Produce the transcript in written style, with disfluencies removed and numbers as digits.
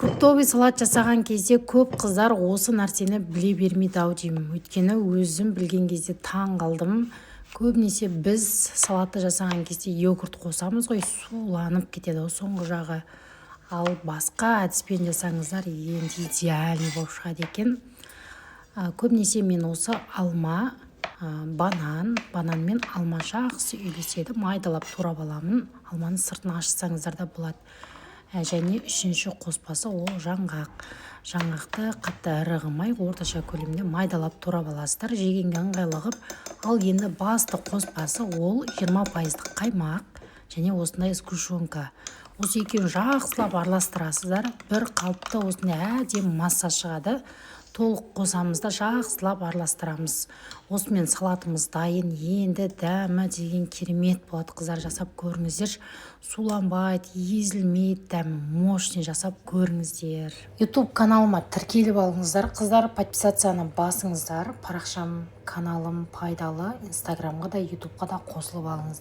Фруктовый салат жасаған кезде көп қыздар осы нәрсені біле бермейді ау деймін, өйткені өзім білген кезде таң қалдым. Көбінесе біз салатты жасаған кезде йогурт қосамыз ғой, суланып кетеді ғой соңғы жағы. Ал басқа әдіспен жасаңыздар, енді идеальный болып шығады екен. Көбінесе мен осы алма, банан, банан мен алма жақсы үйлеседі, майдалап турап аламын. Алманың сыртын ашсаңыздар да болады. Және үшінші қоспасы ол жаңғақ. Жаңғақты қатты ірі қылмай, орташа көлемде майдалап турап аласыздар, жегенге ыңғайлы қылып. Ал енді басты қоспасы ол 20 пайыздық қаймақ және осындай сгущенка. Осы екеуін жақсылап араластырасыздар, бір қалыпты осындай әдемі масса шығады. Толық қосамыз да, жақсылап араластырамыз. Осымен салатымыз дайын. Енді дәмі деген керемет болады, қыздар, жасап көріңіздерші. Суланбайды, езілмейді, дәмі мощный, жасап көріңіздер. Ютуб каналыма тіркеліп алыңыздар, қыздар, подписаться ны басыңыздар. Парақшам, каналым пайдалы. Инстаграмға да, Ютубқа да қосылып алыңыздар.